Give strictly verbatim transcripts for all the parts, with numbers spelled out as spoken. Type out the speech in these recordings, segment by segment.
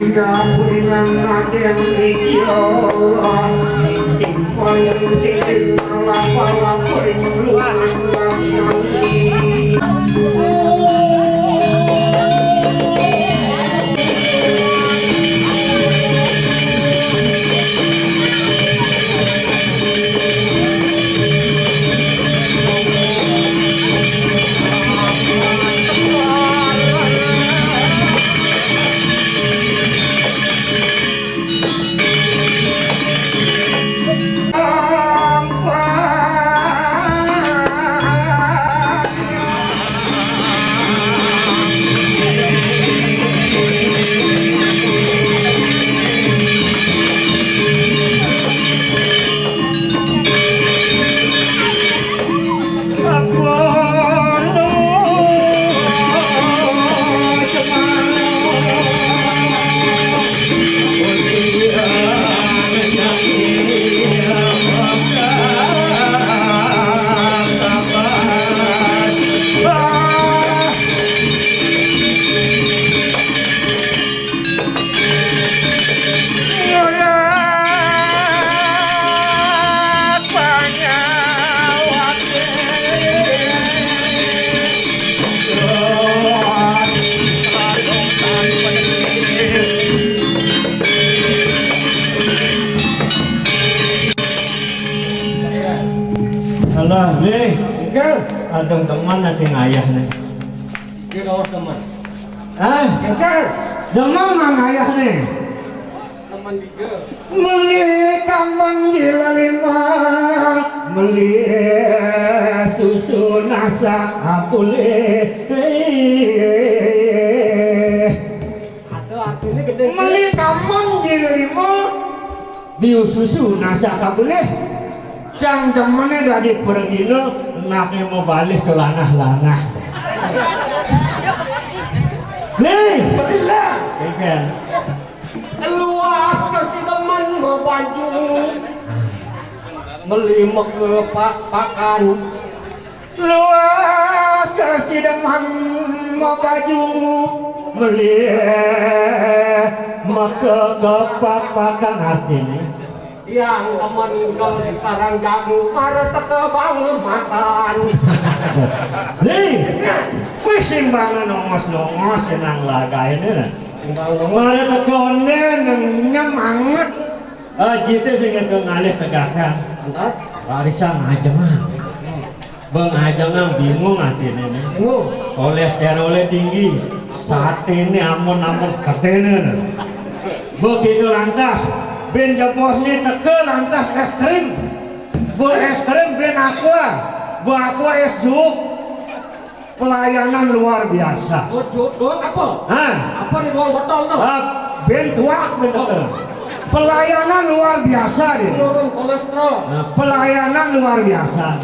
Kapuningan nadéng ijo, ningting paling tinggi, lapa-lapa ing luangan lakmani. Alah, Bli. Engké. Aduh, demen ati ngayah né. Iya, kawas demen. Ah, engké. Demen mang ngayah né. Meli kamen jilid lima, meli susu nasak abulih. Aduh, artinya gedé. Meli kamen jilid lima, diu susu nasak abulih. Cang demené dadi pragina, naké mabalih ka langah-langah. Nih, belilah. Kéngkén. Luas kasidemen mabaju, meli makepak-pakan. Luas kasidemen mabaju, meli makepak-pakan. Artiné, yang demen ninggal di Karang Jamu, mara teka bangun makan. Nih, wis timbangan nongos-nongos, senang lagainé, nah. Mara teka ondén, nyemanget. Ah, jité sing ngéto ngalih tegakan. Lantas? Warisan ajengan. Bang ajengan bingung atiné né. Bingung. Kolésterolé tinggi, saténé amun-amun gedéné né. Begitu lantas, bin jebosné teka lantas és krim. Bor és krim bin aqua, bor aqua és jeruk. Pelayanan luar biasa. Oh, jo-, jo-, apa? Hah? Apa di ruang botol tuh? Ah, bin tuak, bin tuak. Pelayanan luar biasa dia. Menurun kolesterol. Nah, pelayanan luar biasa.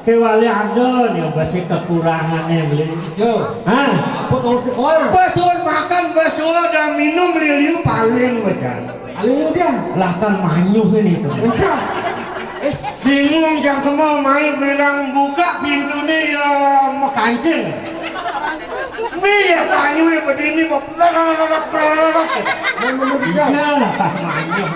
Kéwala ada nih, masih kekurangannya beli. Yo. Hah? Apa kolesterol? Besul makan, besul dan minum, liu-liu paling macam. Paling udah. Lah kan manyuh ini tuh. Udah. Eh, bingung, jang kemau main bilang buka pintunya ya makancing. Nih ya tanyunya begini kok. Iya lah pas manyuh.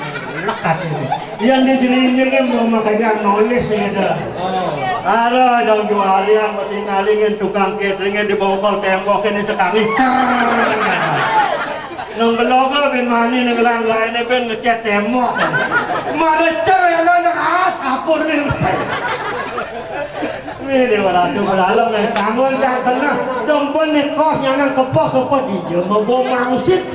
Lekat ini. Yang dijelinjingin mau makanya nulis ini dah. Oh. Ada dong juarian mau tinggalin tukang cateringnya di bawah tembok ini sekali. Cer. Nang beloga bin mani nang lang-langné bin ngecét témbok. Mara cer ya lo nang aas kapur nih. Nih, Déwa Ratu Beralam, nih. Bangun jam tengah. Dong pun nih kos nyanang kepoh-kepoh di jero mangsit.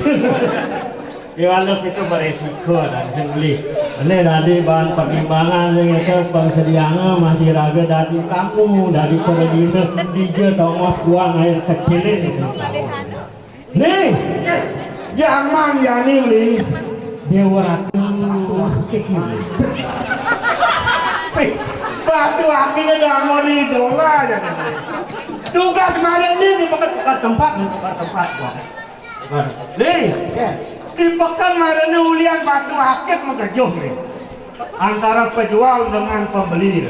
Ya, lo itu beresiko dan sembeli. Ini tadi bahan pertimbangan yang itu persediaannya masih raga dari kamu, dari pergina, di jero tongos buang air kecil ini. Nih, jaman jani uli Déwa Ratu Akik ini. Batu Akik udah mau idola ya. Tugas malam ini di tempat, tempat tempat, tempat. Nih, di pekan malam ini ulian Batu Akik mengejut nih. Antara penjual dengan pembeli.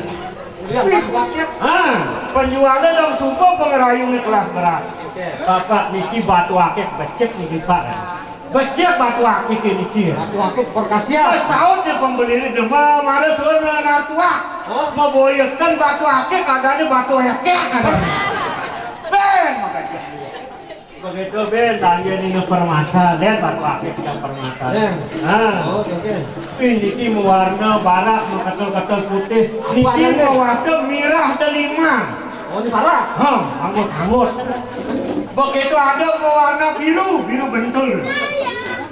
Iya, Batu Akik. Ah, penjualnya dong suka pengerayungnya kelas berat. Oke. Bapak niki Batu Akik becik niki, Pak. Becik batu akik niki. Batu akik perkasian. Saut di pembeli ini, "Demam, mara suruh nartua." Hah? Maboyeken batu akik, kadane batu ekek, kadane. Ben, makanya. Begitu, Ben, tanya ini permata, lihat batu akik yang permata. Ya. Nah. Oh, oke. Ini ki mawarna barak, maketul-ketul putih. Niki mawasta mirah delima. Oh, ini barak. Hah, anggut-anggut. Begitu ada mawarna biru, biru bentul.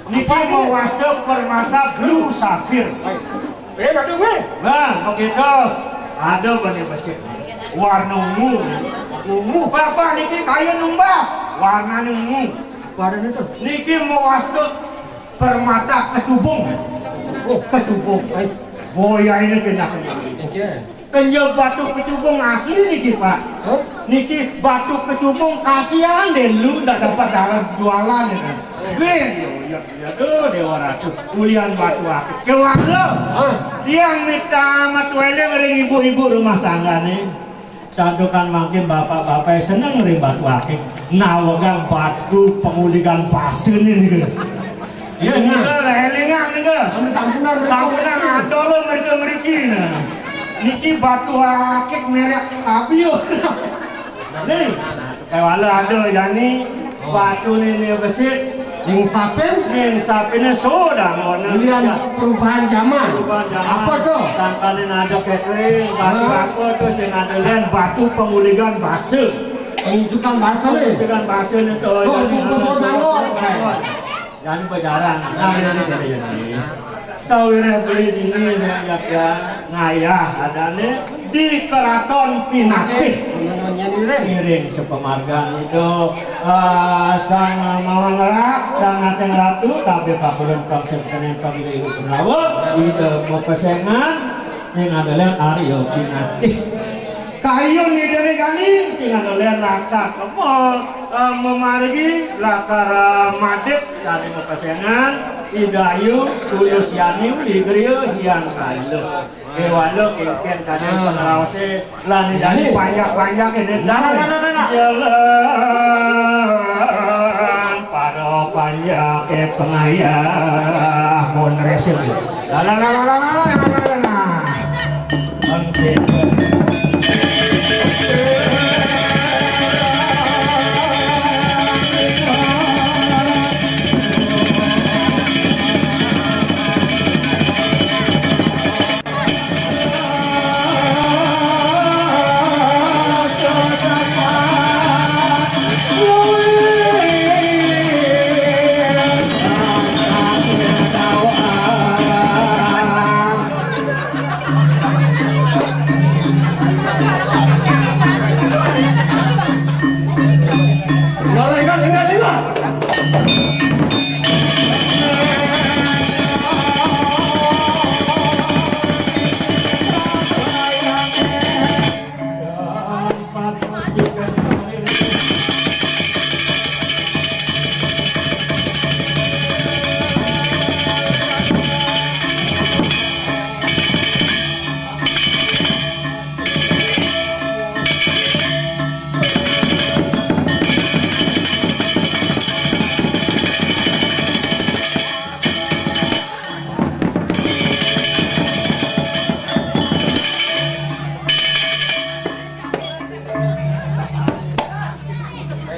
Niki mawasta permata blue sapphire. Eh, batu gue. Nah, begitu ada bani besik. Warna ungu. Ungu. Bapak niki kayu numbas. Warnane ungu. Warnane tuh. Niki mawasta permata kecubung. Oh, kecubung. Baik. Boya ini pindah ke sini. Oke. Kenja batu kecubung asli niki, Pak. Hah? Niki batu kecubung, kasihan deh lu ndak dapat dalam jualan ya kan. Wih, ya, ya, ya, tuh Dewa Ratu, ulian batu akik. Kewan lo. Hah? Tiang mita matweleng ring ibu-ibu rumah tangga nih. Santukan mangkin bapak-bapak seneng ring batu akik. Nawegang batu penguligan basa nih nih. Ya, nah. Nika, elingang nika. Sampunang, sampunang, ada lo mereka-meriki, nah. Niki batu akik merek Fabio. Nih, kewala ada, yani, batu nini besik. Ning sapin? Ning sapinnya sudah, ngono. Ulian perubahan zaman. Perubahan zaman. Apa tuh? Sangkanin ada catering, batu apa tuh, sing ada len, batu penguligan basa. Penguligan basa nih. Penguligan basa nih tuh. Tuh, tuh, tuh, tuh, tuh. Yan pajarang, nah, ini, ini, ini. Sawireh beli dini, saya ngayah, adane di Keraton Pinatih. Ngiring sepamargan itu, eh, Sang Mawang Ratu, Sang Ateng Ratu, kabeh pakulun pangsekenen pamilih ibu Pendawa, ida mapesengan, sing ada len Arya Pinatih. Kayun idane gani, sing ada len lakar kema, eh, memargi, lakar, eh, madep, sane mapesengan, Ida Ayu, Tulus Yani, Uli Griya, Hyang Kaila. Kewala kengken kadang pangraose, lan idane panjak-panjak ini. Nah, nah, nah, nah, nah. Jalan para panjake pengayah mun resil. La, la, la, la, la, la, la, la, la.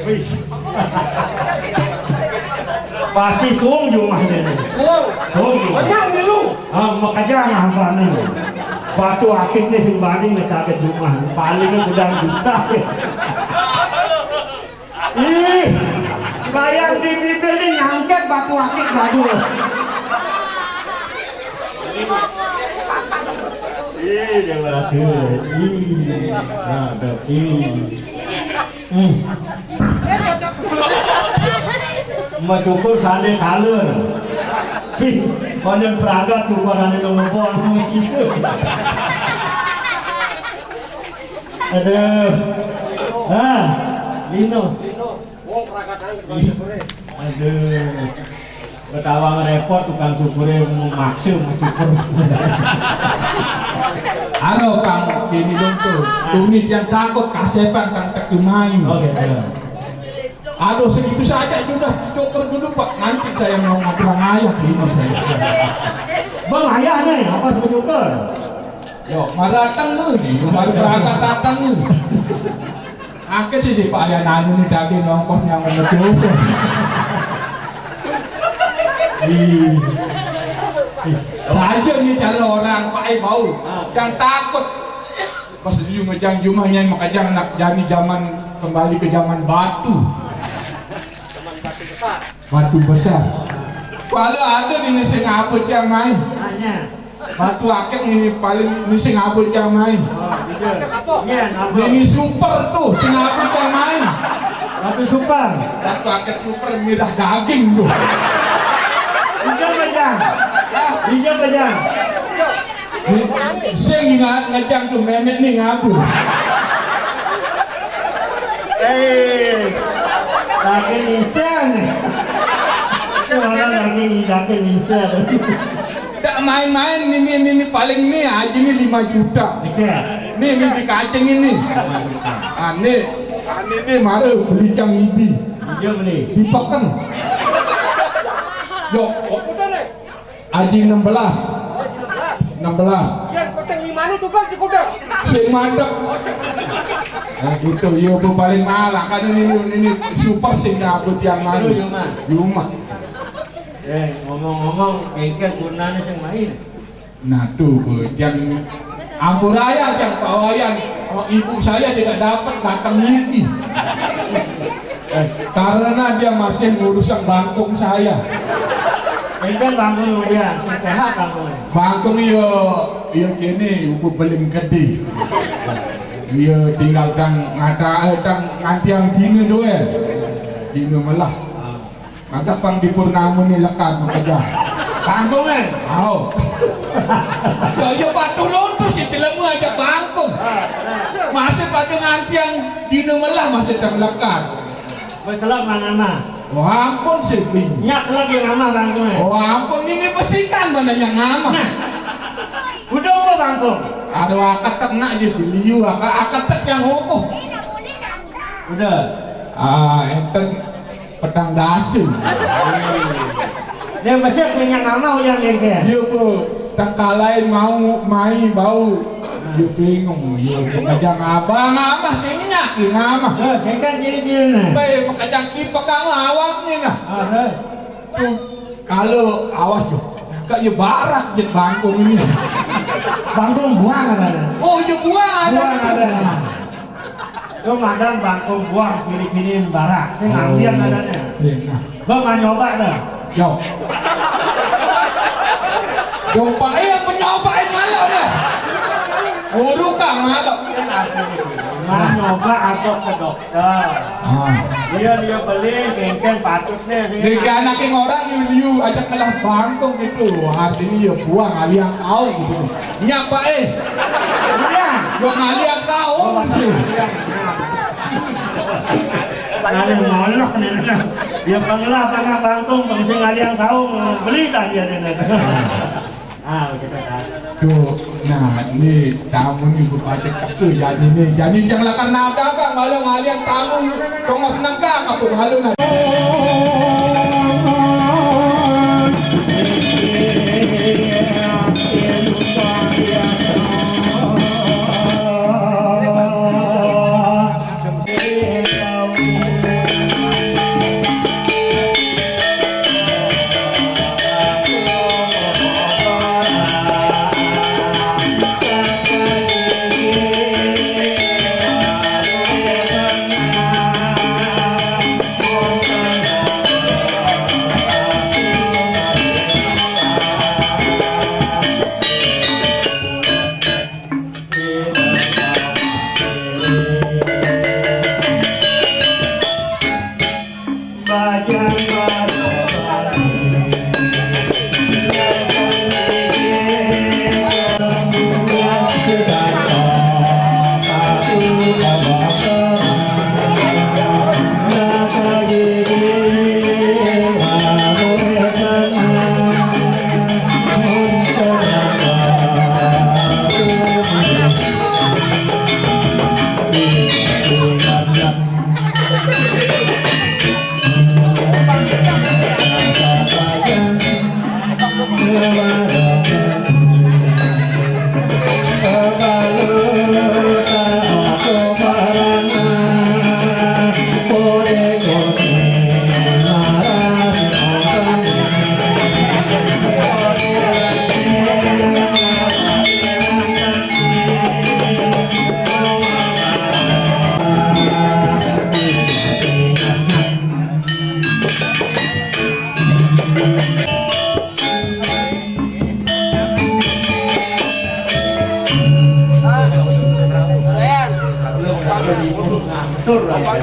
Wih. Pasti suung jumahnya nih. Suung. Suung jumah. Kenyang nih lu. Ah, makanya ngah batu akik nih sing bani ngecabet jumah. Paling gudang juta. Ih, bayang di bibir nih nyangket batu akik, waduh. Ih, dia berarti. Ih, ada. Ih. Hmm. Macukur sanding kaler. Ih, konden pragat cukurane nang ngebon mesti. Aduh. Ah, lino. Aduh. Betawang repot tukang cukure maksa mau cukur. Aro pang kene dong tuh. Tuni tiang takut kasepan kang tek cumai. Oh gitu. Aduh, segitu saja sudah, cukur dulu, Pak. Nanti saya mau ngobrol ayah ini saya. Bang, ayah nih, apa sebetul? Yo, madateng ni, baru berangkat datang ni. Akeh sih si Pak Ayah nanu ni daging nongkos yang menuju. Ih. Ih. Saja ni cara orang Pak Ai bau. Yang takut. Pas di rumah jang jumahnya makajang nak jadi zaman kembali ke zaman batu. Zaman batu besar. Batu besar. Kalau ada ni sing abut yang main. Hanya. Batu akik ni paling ni sing abut yang main. Oh, gitu. Iya, abut. Ini super tuh, sing abut yang main. Batu super. Batu akik super mirah daging tuh. Hijau pejang. Hah? Hijau pejang. Sing nga-, ngejang tuh memet nih ngabur. Eh, lagi nisan. Itu orang lagi, lagi nisan. Tak main-main, ini, ini, ini paling nih aja nih lima juta. Iya. Nih, nih di kacang ini. Lima juta. Ah, nih. Ah, nih, nih, mara beli jang ini. Iya, beli. Di peken. Yo. Aji enam belas. Enam belas. Yang penting lima ni tu kan di kuda. Sing madep. Nah, gitu. Yo, bu paling mahal. Kan ini, ini super sing dapet yang mana? Itu Yuma. Yuma. Eh, ngomong-ngomong, engkel gunane sing main. Nah, tuh, bu. Yang ampun raya, yang bawayan. Oh, ibu saya tidak dapat datang mimpi. Eh, karena dia masih ngurusan bangkung saya. Itu bangkung dia, sehat bangkung. Bangkung iya, iya kene, ibu beling gede. Iya tinggal tang ngata, eh, tang ngantiang dina doel. Dina melah. Maka pang di purnama ni lekat makajang. Bangkung, eh? Au. Ya, iya batu lotus, itu lemu aja bangkung. Masih pada ngantiang dina melah masih tak melekat. Wis selap nang amah. Oh, ampun, sih, Bing. Nyak lagi nang amah bangkung, eh. Oh, ampun, ini besikan mana yang amah. Nah. Udah, udah bangkung. Aduh, aketek nak je si liu, aka-, aketek yang hukum. Udah. Ah, enten petang dasi. Dia mesti punya nama udah dia. Dia, Bu, tak kalai mau, mai, bau. Dia bingung, dia, dia kajang abang, apa sih ini nyakin nama? Eh, dia kan ciri-ciri nih. Baik, kajang kipak kamu awak nih, nah. Ada. Tuh, kalau awas tuh. Kak, ya barak, je bangkung ini. Bangkung buang ada. Oh, ya buang ada. Buang ada. Lu madan bangkung buang ciri-ciri barak. Sing ambil adanya. Iya, nah. Bang, nggak nyoba dah. Yo. Coba, eh, yang mencoba, eh, malu dah. Guru kah malu? Nggak nyoba atau ke dokter. Ah. Iya, dia beli, kengkeng patut nih, sih. Nih, kayak anak yang orang, yu, yu, ajak kelas bangkung gitu. Artinya ya buang, aliang kau gitu. Nyapa, eh? Iya. Gua ngaliang kau sih. Ada ngolok nih. Ya, pengelah, karena bangkung, pengisi ngaliang kau, beli dah dia nih. Ah, kita dah. Tuh, nah, ini tamu nih, berbaca teka, jadi nih. Jadi jangan karena ada apa, malu ngalian tamu, tongos nengkang, apa malu, nah.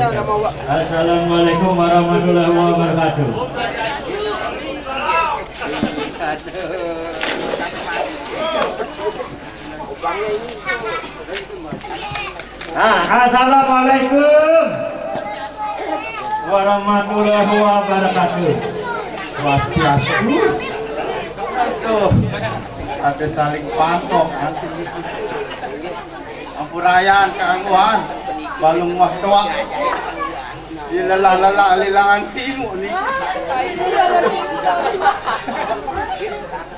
Assalamualaikum warahmatullahi wabarakatuh. Ah, assalamualaikum warahmatullahi wabarakatuh. Swastiastu. Aduh, ada saling pantok nanti. Ampurayan, kaangguan, balung wah toa. Di lelah-lelah lilangan timu ni.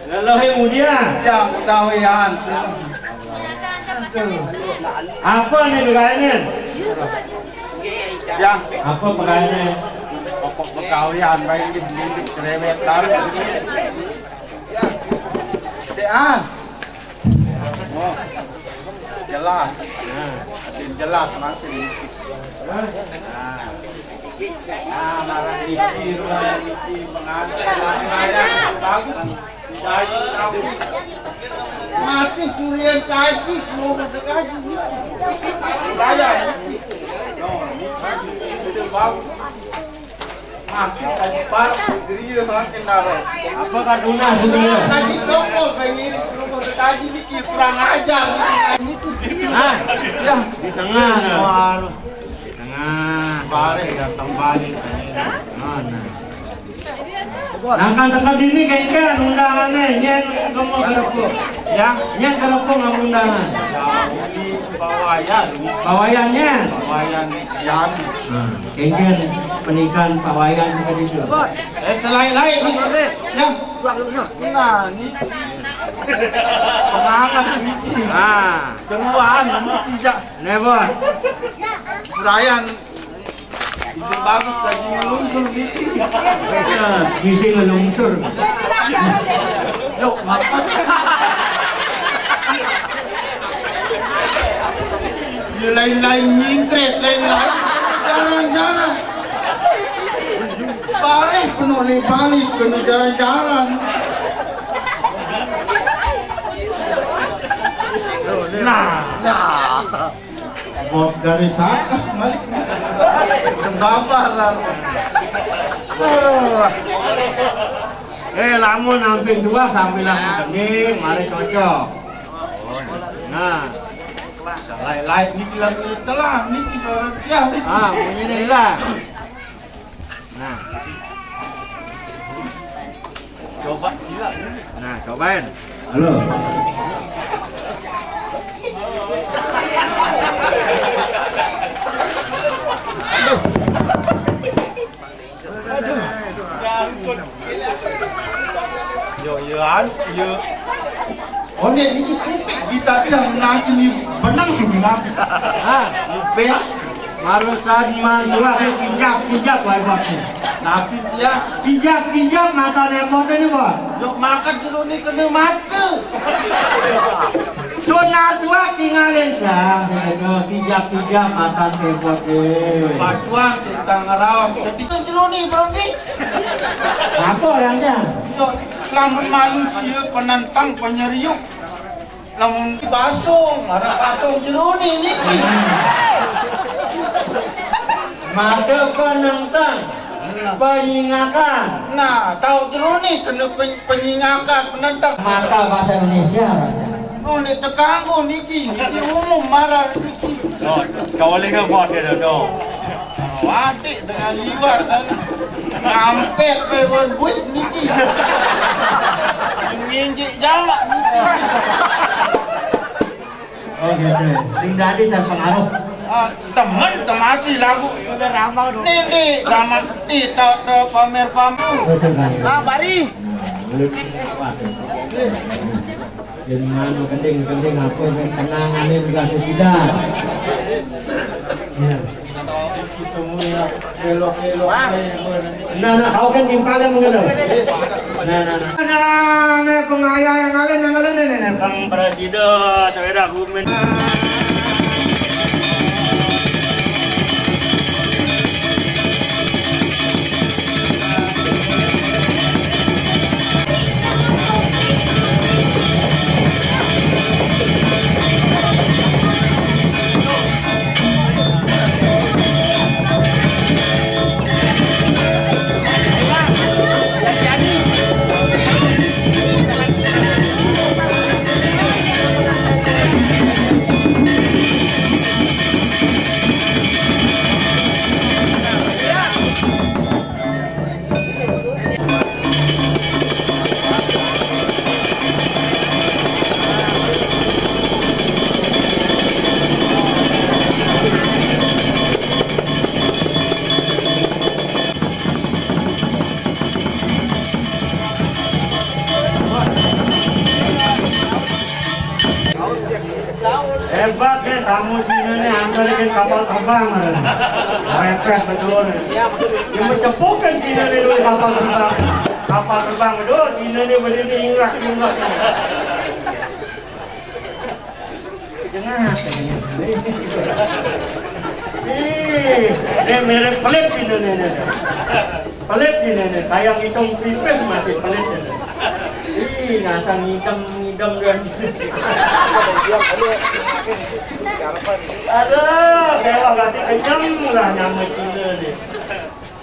Lelah yang mulia. Ya, mudawian. Apa ni pegawainya? Ya. Apa pegawainya? Pokok pegawaian baik di, di cerewet lalu. Ya. Dean. Oh. Jelas. Nah, makin jelas makin. Nah. Nah, marah mikir, marah mikir, mengantar, marah bagus. Masih surian kaji, mau masuk kaji. Saya. No, ini bagus. Masih kaji parah, negeri dia makin darah. Apa kaduna sebenarnya? Kaji toko, kayak ini, kalau masuk kaji mikir kurang ajar. Ini tuh. Ah, ya. Di tengah, nah. Waduh. Di tengah. Bareh datang balik. Nah, nah. Nah, kan tekan dini kengken undangannya, nyen ngomong kerupuk. Ya, nyen kerupuk ngomong undangan. Pawayan. Pawayannya. Pawayan yang. Nah, kengken penikan pawayan tadi itu. Eh, selain lain nih, ya. Nah, ini. Pengamat ini. Nah. Keruan, ini tidak. Nebot. Brian. Itu bagus, lagi ngelungsur dikit. Bisa ngelungsur. Yuk, makan. Ya, lain-lain nyingkret, lain-lain. Jalan-jalan. Balik penuh nih, balik penuh jalan-jalan. Nah, nah. Bos dari sana, Malik. Sabar lah. Eh, lamun hampir dua sambil lamun kening, mari cocok. Nah, lain-lain ini bilang telah, ini bilang ya. Ah, bunyi ini lah. Nah. Coba sila. Nah, cobain. Halo. Aduh. Aduh. Yo, yo, an, yo. Onek niki kupik kita bilang nanti ni benang ni nanti. Ah, ben. Barusan manduah kijap-kijap wae batu. Tapi dia kijap-kijap mata nepot ini, Bos. Yuk makan dulu ni kena mata. Sunat dua tinggalin, Cang. Saya kijap-kijap mata nepot ini. Batuan kita ngerawang. Jadi dulu ni, Bro, ni. Apa orangnya? Yuk, lamun manusia penantang penyeriuk. Lamun basung, ada basung jeruni niki. Mata penentang, penyingakan. Nah, tahu jeruni kena pen-, penyingakan, penentang. Mata bahasa Indonesia. Oh, ni tekanggu niki, niki umum marah niki. Oh, kau boleh ke buat dia, Dodo? Wadik dengan liwat kan. Ngampet pe buat buit niki. Nginjik jamak niki. Oh gitu. Sing dadi terpengaruh. Ah, temen temasi lagu. Udah ramal dong. Nini sama ti tak pamer pamer. Ah, Bari. Nah, boleh apa? Jadi mano kending-kending apa yang kenangan ini kasih tidak. Ya. Nah, nah, kau kan timpal yang mengenal. Nah, nah, nah. Nah, nah, pengayah yang ngalen, yang ngalen, nah, nah, nah. Bang Presida, saya dah gumen. Kamu Cina ni antara dengan kapal terbang. Merepet betul ni. Yang mencepukan Cina ni dulu kapal terbang. Kapal terbang betul, Cina ni berdiri ingat-ingat. Jengah. Ih, dia mirip pelit Cina ni. Pelit Cina ni. Kayak ngitung pipis masih pelit ni. Ih, ngasal ngidam-ngidam dia. Aduh, kewah berarti kenyang lah nama Cina ni.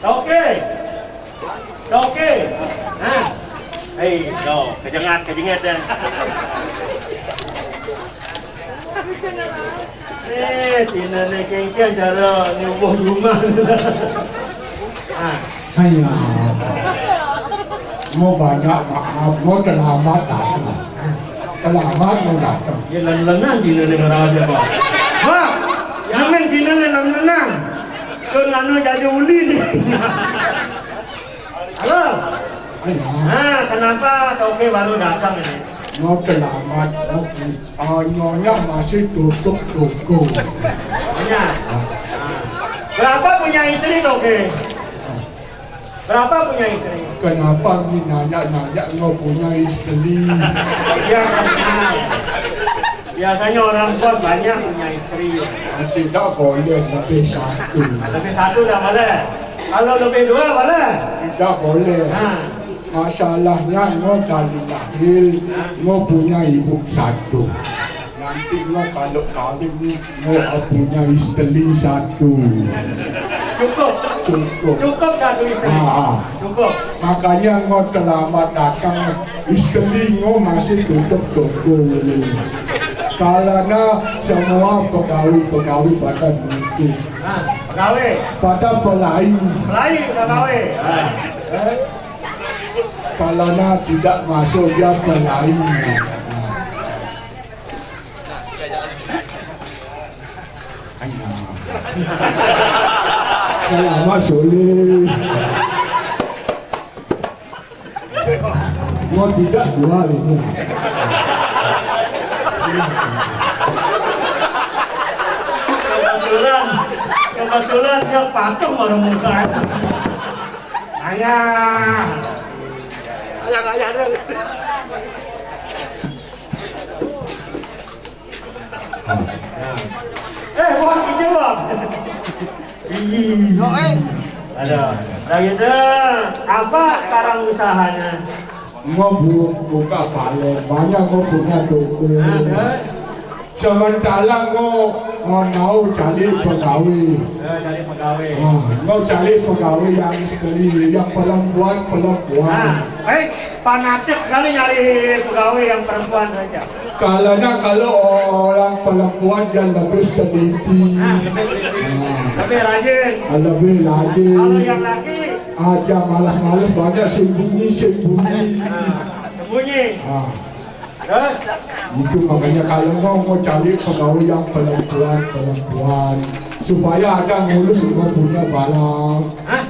Toke. Toke. Ha. Hei, yo, kejengat, kejengat dah. Eh, Cina ni kengkeng cara nyubuh rumah. Ha. Ayah. Mau banyak maaf, mau terlambat datang. Terlambat mau datang. Dia lengan Cina ni marah dia, Pak. Pak, jangan Cina ni lengan. Kau nganu jadi uli ni. Halo. Ayah. Ha, kenapa Toke baru datang ini? Mau terlambat, mau, ah, nyonya masih tutup toko. Nyonya. Ha. Berapa punya istri, Toke? Berapa punya istri? Kenapa ni nanya-nanya mau punya istri? Ya, kenal. Biasanya orang bos banyak punya istri. Tidak boleh lebih satu. Lebih satu tak boleh. Kalau lebih dua boleh? Tidak boleh. Ha. Masalahnya, ngo dari lahir, ngo punya ibu satu. Nanti ngo kalau kawin ni, ngo punya istri satu. Cukup. Cukup. Cukup satu istri. Ah, ah. Cukup. Makanya ngo terlambat datang, istri ngo masih tutup toko. Karena semua pegawai-pegawai pada begitu. Ha, pegawai. Pada pelai. Pelai, pegawai. Ha. Eh? Karena tidak masuk dia pelai. Ayo. Kalau amat soleh. Mau tidak dua ini. Kebetulan, kebetulan dia patung baru muka. Ayah. Ayah, ayah dia. Eh, buat kerja, Bang. Ih. Ada. Dah gitu, apa sekarang usahanya? Ngo bu-, buka balai, banyak ngo punya toko. Ada. Sementara ngo, eh, mau cari pegawai. Eh, cari pegawai. Ah, ngo cari pegawai yang istri, yang perempuan, perempuan. Ah, eh, fanatik sekali nyari pegawai yang perempuan saja. Karena kalau orang perempuan dia lebih teliti. Ah, lebih teliti. Ah. Lebih rajin. Ah, lebih rajin. Kalau yang laki? Ada malas-malas, banyak sembunyi-sembunyi. Ah, sembunyi. Ah. Terus? Itu makanya kalau mau, mau cari pegawai yang perempuan-perempuan, supaya ada ngurus rumah punya barang. Hah?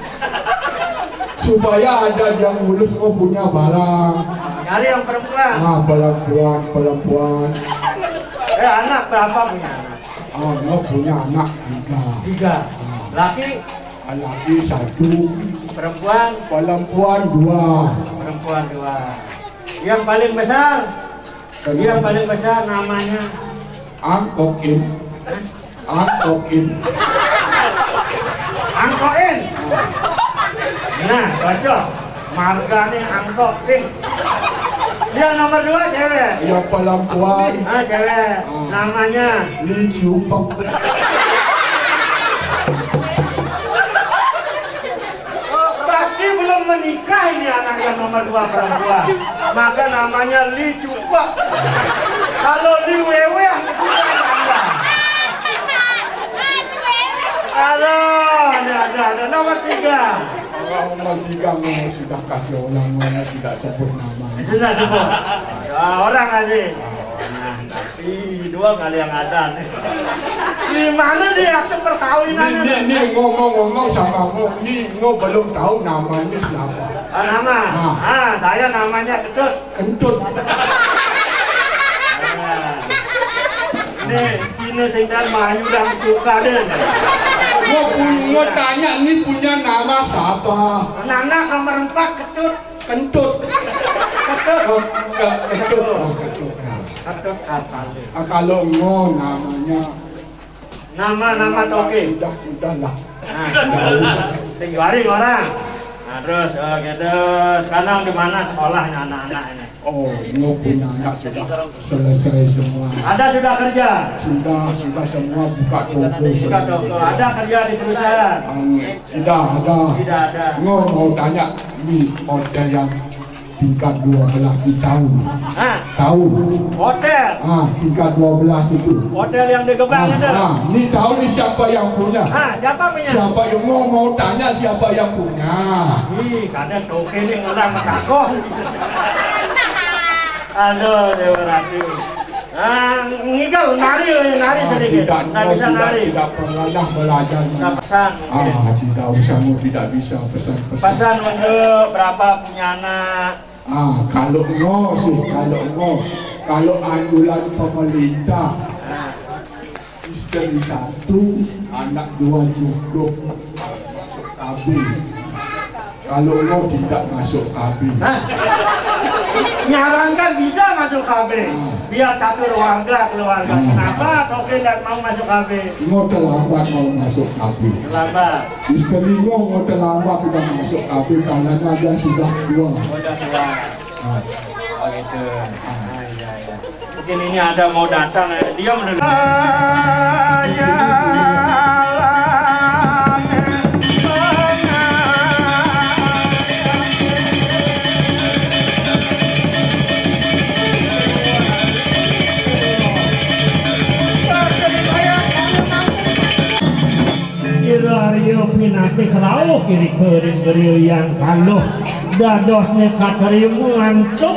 Supaya ada yang ngurus rumah punya barang. Nyari yang perempuan. Ah, perempuan, perempuan. Eh, anak berapa punya anak? Ah, mau punya anak tiga. Tiga. Ah. Laki? Ah, laki satu. Perempuan? Perempuan dua. Perempuan dua. Yang paling besar? Kenapa? Yang paling besar namanya? Angkokin. Hah? Angkokin. Angkokin? Nah, baca. Margane Angkokin. Yang nomor dua cewek? Ya, perempuan. Ah, cewek. Ah. Namanya? Li Ciupek. Pasti belum menikah ini anak yang nomor dua perempuan. Maka namanya Li Cupak. Kalau Li Wewe, ada, ada, ada. Nomor tiga. Kalau nomor tiga, mau sudah kasih orang, mau tidak sebut nama. Sudah sebut. Ah, orang aja. Ih, dua kali yang ada nih. Di mana dia tuh perkawinan? Nih, nih, nih, ngomong-ngomong sama ngo, nih, ngo belum tahu namanya siapa. Ah, nama? Nah. Ah, saya namanya Ketut. Kentut. Ah. Nih, Ini sing kan maju dah buka deh. Gua pun, gua tanya, ini punya nama siapa? Nana nomor empat, Ketut. Kentut. Ketut. Oh, ke-, kentut. Oh, kentut. Nah. Ketut katanya. Ah, kalau ngo namanya. Nama-nama toke. Sudah, sudah lah. Nah. Nggak usah. Sing juaring orang. Nah, terus, oh, gitu. Sekarang di mana sekolahnya anak-anak ini? Oh, ini punya anak sudah selesai semua. Ada sudah kerja? Sudah, sudah semua buka toko. Buka semua. Toko. Ada kerja di perusahaan? Anu, tidak ada. Tidak ada. Ngo mau tanya, ini hotel yang tingkat dua belas di tahu? Hah? Tahu. Hotel? Ah, tingkat dua belas itu. Hotel yang di Gebang itu? Ah, ini tahu nih siapa yang punya? Ah, siapa punya? Siapa yang mau, mau tanya siapa yang punya? Ih, kadang toke nih ngulang sama kakoh. Aduh, Dewa Ratu. Ah, ngigel, nari, nari. Ah, sedikit. Tidak, nggak bisa tidak, nari. Tidak pernah belajar. Nggak pesan, mungkin. Ah, tidak usah, mau tidak bisa pesan-pesan. Pesan untuk berapa punya anak? Ah, kalau ngo sih, kalau ngo, kalau anjuran pemerintah, istri satu, anak dua cukup. K B. Kalau lo tidak masuk K B. Hah? Nyarankan bisa masuk K B. Hmm. Biar catur warga, keluarga. Hmm. Kenapa Toke tidak mau masuk K B? Lo terlambat mau masuk K B. Terlambat. Istri lo, lo terlambat udah masuk K B karena dia sudah tua. Udah tua. Ah. Oh gitu. Ah, iya, iya. Mungkin ini ada mau datang, eh, diam dulu. Sira Arya pinatih rauh irika ring griya Hyang Kaluh, dadosne katrima antuk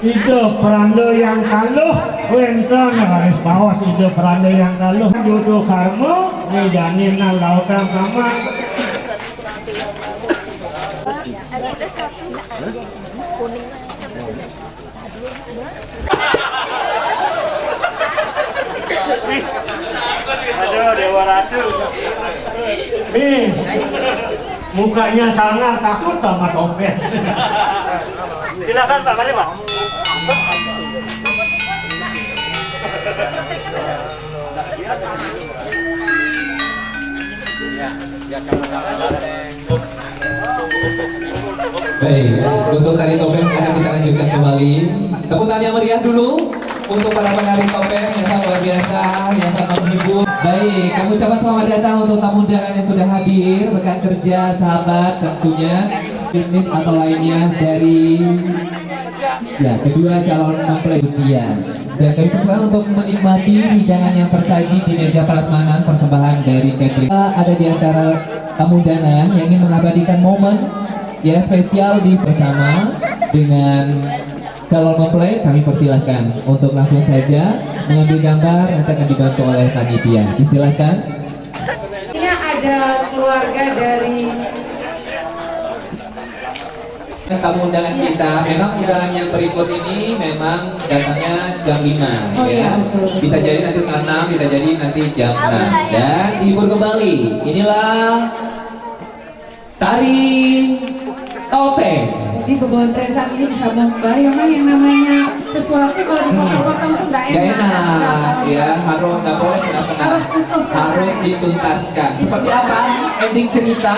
Ida Pranda Hyang Kaluh, wenten raris baos Ida Pranda Hyang Kaluh, juta karma, nidane nang lautang kamang. Aduh, Dewa Ratu. Nih, mukanya sangar, takut sama topeng. Silakan, Pak, mari, Pak. Ya, ya, sama-sama. Baik, untuk tari topeng akan kita lanjutkan kembali. Tepuk tangan yang meriah dulu untuk para penari topeng yang sangat luar biasa, yang sangat menghibur. Baik, kami ucapkan selamat datang untuk tamu undangan yang sudah hadir, rekan kerja, sahabat, tentunya bisnis atau lainnya dari, ya, kedua calon mempelai. Dan kami persilakan untuk menikmati hidangan yang tersaji di meja prasmanan persembahan dari Catering. Ada di antara tamu undangan yang ingin mengabadikan momen, ya, spesial di bersama dengan calon mempelai, kami persilahkan untuk langsung saja mengambil gambar, nanti akan dibantu oleh panitia. Disilahkan. Ini ada keluarga dari Tamu undangan kita, memang undangan yang berikut ini memang datangnya jam lima, oh, ya. Iya, betul. Bisa jadi nanti setengah enam, bisa jadi nanti jam enam. Dan dihibur kembali, inilah tari topeng. Jadi, Bebon Tresan ini bisa membayar, memang yang namanya sesuatu kalau dipotong-potong tuh nggak enak. Nggak enak, ya, harus, nggak boleh setengah-setengah. Harus utuh selesai. Harus dituntaskan. Seperti apa ending cerita?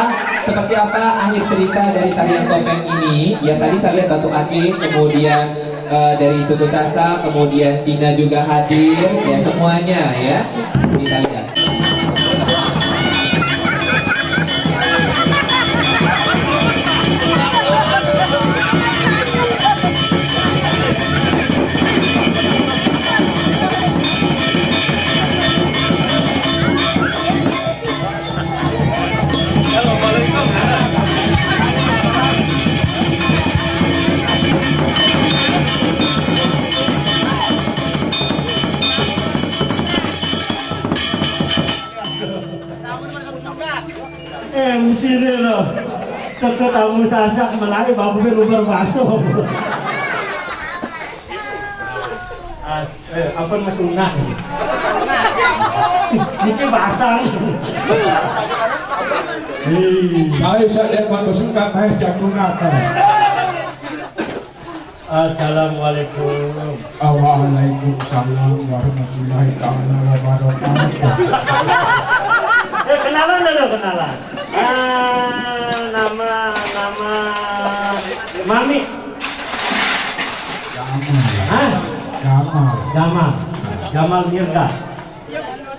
Seperti apa akhir cerita dari tarian topeng ini? Ya, tadi saya lihat batu akik, kemudian, eh, dari suku Sasak, kemudian Cina juga hadir, ya, semuanya, ya. Kita lihat. M C ne lo. Teka tamu Sasak melai babu be luber baso. As, eh, apa masunat? Ini basang. Hei. Saya sadek man masunat, saya jagunat. Assalamualaikum. Ah, waalaikumsalam warahmatullahi taala wabarakatuh. Eh, kenalan dulu, kenalan. Ah, nama, nama Mami. Jamal. Hah? Jamal. Jamal. Jamal Mirdad.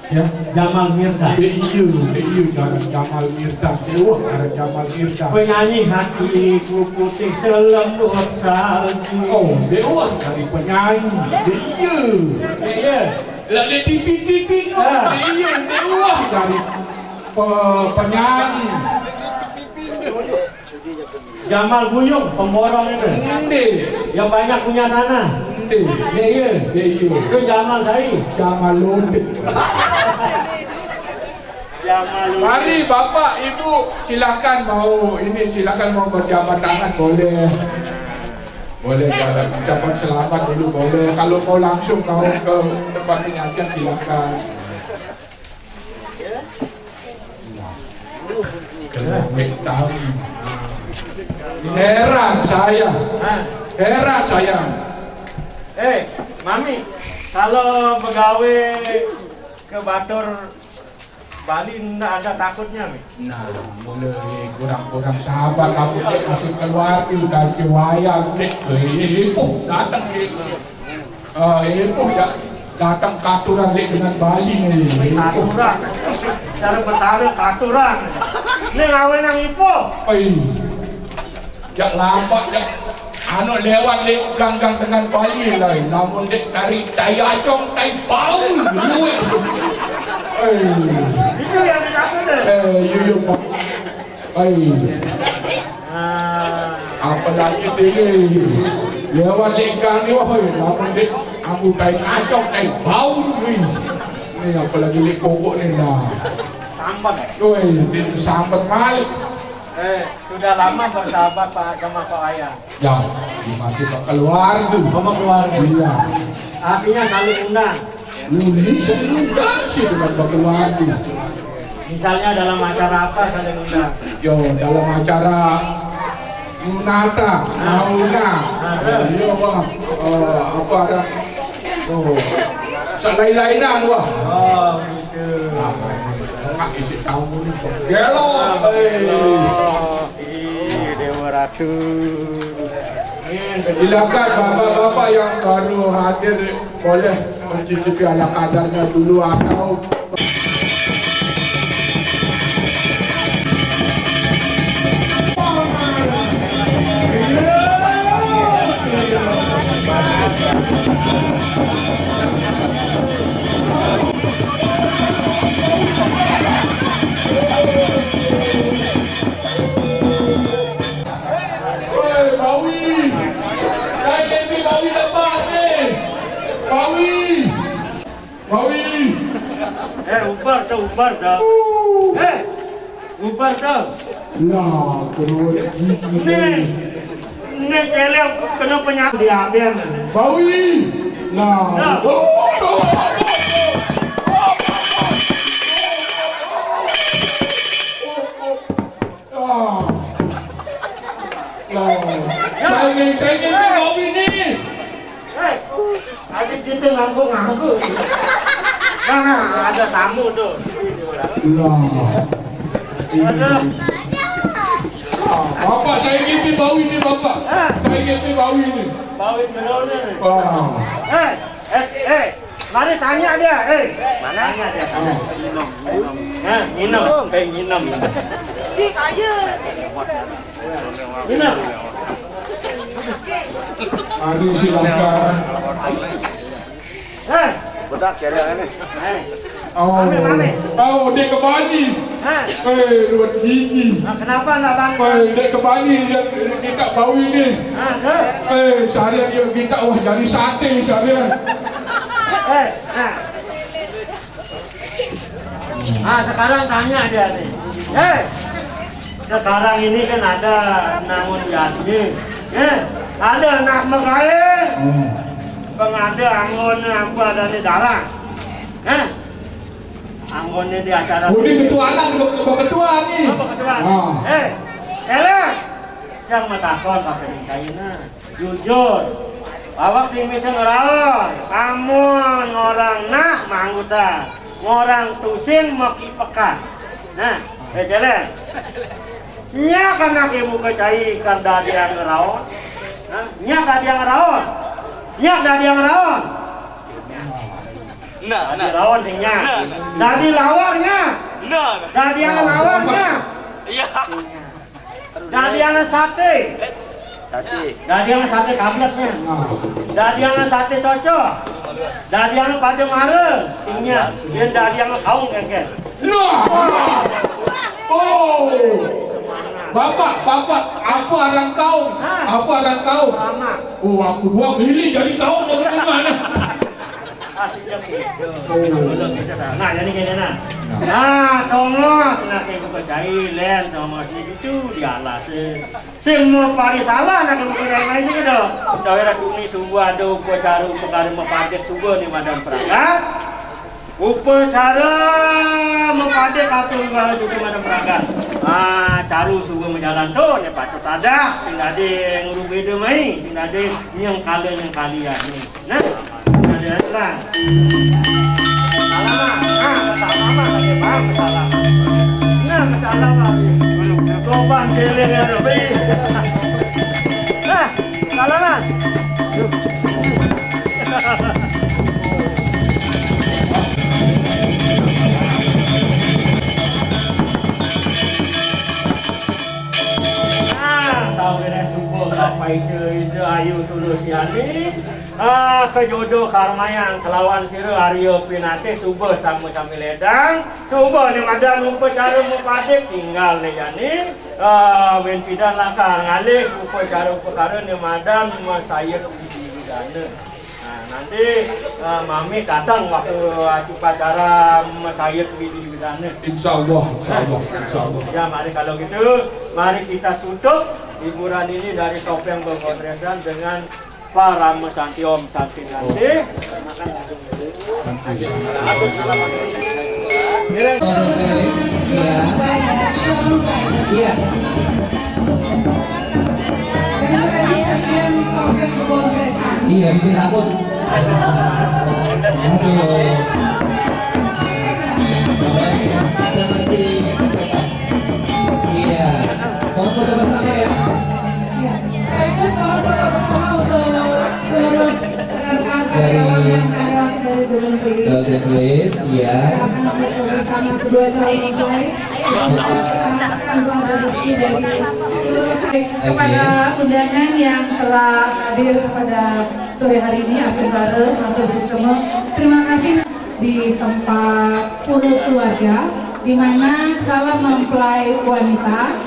Ya. Jamal Mirdad. Dek iya, dek iya, ngaran Jamal Mirdad. Dek wah, ngaran Jamal Mirdad. Penyanyi hatiku putih selembut salju. Oh, dek wah dari penyanyi. Dek iya. Dek iya. Lah, dek T V, T V no. Ah. Dek iya, dek wah dari pe-, penyanyi. Jamal Buyung, pemborong itu. Ende. Yang banyak punya tanah. Ende. Dek iya. Dek iya. Itu Jamal Said. Jamal Londek. Jamal Londek. Mari Bapak Ibu, silakan mau ini, silakan mau berjabat tangan, boleh. Boleh jalan ucapan selamat dulu, boleh. Kalau mau langsung mau ke tempat penyajian, silakan. Heran saya. Heran saya. Eh, Mami, kalau begawe ke batur Bali ndak ada takutnya, Mi? Nah, mulai kurang-kurang sabar kamu, dia masuk keluarga, dari wayang, dia, eh, eh, eh, datang dia. Ah, Ipoh ya, datang katuran dek dengan Bali ni. Katuran. Cara betara katuran. Ni lawan nang Ipoh. Ai. Jak lambat jak. Anu lewat dek gang-gang dengan Bali lah. Namun dek tarik tai acong, tai bau dulu. Ai. Itu yang ditakut deh. Eh, you, you, Pak. Ai. Ah. Apalagi dia lewat dek gang ni, wah, oi, lamun dek aku tai kacau, tai bau ni. Ni apalagi dek kokok ni, nah. Sambat. Oi, dia sambat balik. Eh, sudah lama bersahabat Pak sama Pak Wayan? Ya, dia masih berkeluarga. Sama keluarga. Iya. Artinya saling undang. Lu bisa juga sih dengan berkeluarga. Misalnya dalam acara apa saling undang? Yo, dalam acara Nata, Nauna. Iya, Bang. Eh, apa ada? Oh. Selain-lainan, wah. Oh, gitu. Nah, enak isi tamu ni. Gelo. Eh. Ih, Dewa Ratu. Silakan bapak-bapak yang baru hadir boleh mencicipi ala kadarnya dulu atau Woi, Bawi. Kai keti Bawi lepas ni. Bawi. Bawi. Eh, ubar tu, ubar tu. Eh, ubar tu. Lah, keruat gigi. Ni, ni celek kena penyakit diabetes. Bawi. Lah. Lah. Oh, oh, oh, oh. Ah. Lah. Cengeng, cengeng ni Bawi ni. Hei, ada kita ngangguk-ngangguk. Nah, nah, ada tamu tu. Lah. Ada. Ah, Bapak, saya gigit Bawi ni, Bapak. Ah. Saya gigit Bawi ni. Bawi betul ni. Ah. Eh, eh, eh. Mari tanya dia, eh. Mana? Tanya dia. Minum, minum. Ha, minum. Eh, minum. Di kaya. Minum. Mari silakan. Eh. Bedak cari ni. Eh. Oh. Mami, mami. Oh, dia ke Bali. Ha? Eh, luar gigi. Nah, kenapa nggak bantu? Eh, dia ke Bali, dia, dia kita Bawi ni. Ha, terus? Eh, seharian dia kita, wah, jadi sate seharian. Eh, nah. Ah, sekarang tanya dia ni. Eh, sekarang ini kan ada namun janji. Eh, ada nak mengkaya. Hmm. Pengada anggona apa adané dalang? Hah? Anggona di acara. Udah ketua anak, udah ketua nih. Apa ketua? Ah. Eh, Céléng. Yang matakon pakai kaina. Jujur. Awak sing bisa ngeraos. Amun ngorang nak mangguta. Ngorang tusing maki pekan. Nah, eh, Céléng. Nya kana ibu kecai kan dadiang ngeraos. Nah, nya dadiang ngeraos. Nya dadiang ngeraos. Nah, nah. Dadi lawan sing nya. Nah, nah. Dadi lawan nya. Nah, nah. Dadiang lawan nya. Iya. Dadiang saté. Saté. Dadiang saté kablet nya. Dadiang saté cocok. Dadiang pada mara sing nya. Yén dadiang kaung kékér. Nah, nah. Oh. Bapak, bapak, apa aran kaung? Hah? Apa aran kaung? Lama. Oh, aku dua milih jadi kaung dari mana? Asik ya. Oh. Nah, jadi gini nah. Nah, tongos, nah, kayak gue percaya, Lén, tongos ini itu di alas, eh. Sing mau pari salah, nah, kayak gue kira main sih gitu. Saya ratu ini subuh ada upacara, upacara mapadik subuh nih, Madam Pragat. Upacara mapadik katur bala suku Madam Pragat. Ah, caru suku majalan tu, nya patut ada, sing ada ngurung beda mai, sing ada nyengkala nyengkali ya ni. Nah, ada lah. Salam, ah, salam, ah, ada bang, salam. Nah, salam, ah. Koban keliling ya, Robi. Nah, salam, ah. Nah, sawiréh suba kapaija Ida Ayu Tulus Yani, ah, kajodo karmayan kelawan sira Arya Pinatih suba sama-sami lédang, suba né madan upacara mapadik tinggal né jani, ah, wén pidan lakar ngalih upacara-upacara né madan masayek widi widana. Nah, nanti, eh, mami datang waktu upacara masayek widi widana. Insya Allah, insya Allah, insya Allah. Ya, mari kalau gitu, mari kita tutup hiburan ini dari Topeng Bebodresan dengan Parama Santi, Om Santi Santi. Iya. Iya. Iya, bikin takut. Aduh. Kita masih, iya. Mohon foto bersama ya. Iya. Sekaligus mohon foto bersama untuk seluruh rekan-rekan karyawan dan karyawati dari Gunung Tinggi. Golden Place, iya. Silakan foto bersama kedua calon mempelai. Kita harapkan doa dan restu dari seluruh kepada undangan yang telah hadir pada sore hari ini, Asungkara, Matur Suksema. Terima kasih di tempat Pura Keluarga, di mana calon mempelai wanita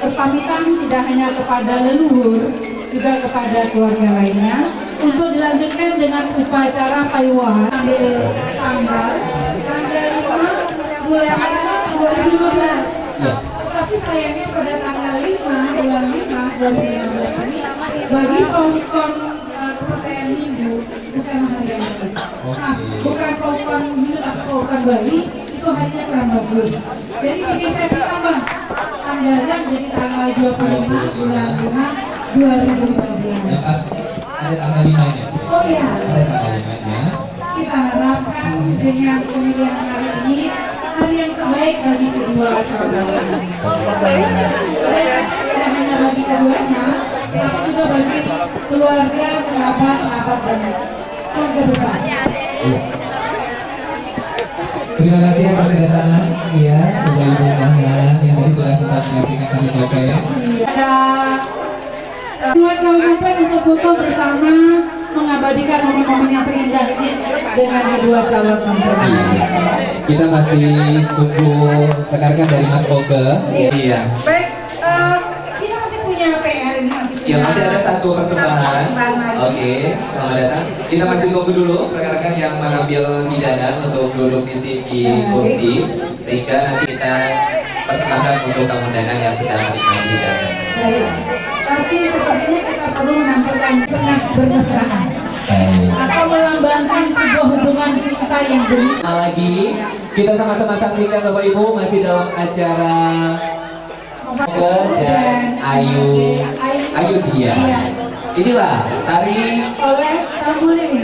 berpamitan tidak hanya kepada leluhur, juga kepada keluarga lainnya, untuk dilanjutkan dengan upacara payuhan ambil tanggal, tanggal lima bulan lima dua ribu lima belas. Tetapi sayangnya pada tanggal lima bulan lima dua ribu lima belas ini, bagi pongkon, eh, kepercayaan Hindu, bukan hari yang baik. Nah, bukan pongkon Hindu atau pongkon Bali, itu harinya kurang bagus. Jadi bikin saya tambah tanggalnya menjadi tanggal dua puluh lima bulan lima dua ribu lima belas. Ya, pas ada tanggal lima nya. Oh iya. Ada tanggal lima nya. Kita harapkan dengan pemilihan hari ini, hari yang terbaik bagi kedua calon. Dan tidak hanya bagi keduanya, tapi juga bagi keluarga, kerabat, sahabat, dan keluarga besar. Iya. Terima kasih atas kedatangan, iya, Bapak Ibu undangan yang tadi sudah sempat menyaksikan tari topeng. Iya. Ada dua calon mempelai untuk foto bersama, mengabadikan momen-momen yang terindah ini dengan kedua calon mempelai. Iya. Kita masih tunggu rekan-rekan dari Mas Oke. Iya. Iya. Baik, eh, kita masih punya P R ini, masih punya. Ya, masih ada satu persembahan. Satu persembahan lagi. Oke, selamat datang. Kita masih tunggu dulu rekan-rekan yang mengambil hidangan untuk duduk di sini, di kursi, sehingga nanti kita persembahkan untuk tamu undangan yang sedang menikmati hidangan. Baik. Tapi sepertinya kita perlu menampilkan pernah bermesraan. Atau melambangkan sebuah hubungan cinta yang demi. Lagi, kita sama-sama saksikan Bapak Ibu masih dalam acara dan Ayu Ayu dia. Inilah tari oleh Tambulini.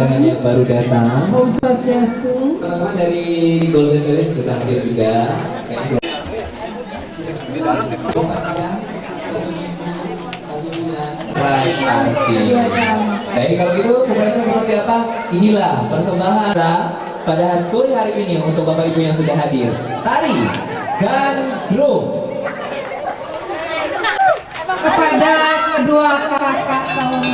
Yang baru datang. Om Swastiastu. Teman-teman dari Golden Village sudah hadir juga. Prasasti. Baik, kalau gitu surprise-nya seperti apa? Inilah persembahan pada sore hari ini untuk Bapak Ibu yang sudah hadir. Tari Gandrung. Kepada kedua kakak, tolong.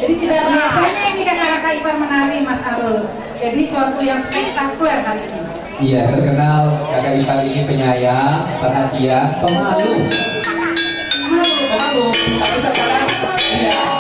Jadi tidak biasanya ini kakak-kakak ipar menari, Mas Arul. Jadi suatu yang spektakuler kali ini. Iya, terkenal kakak ipar ini penyayang, perhatian, pemalu. Malu. Pemalu. Tapi sekarang, iya,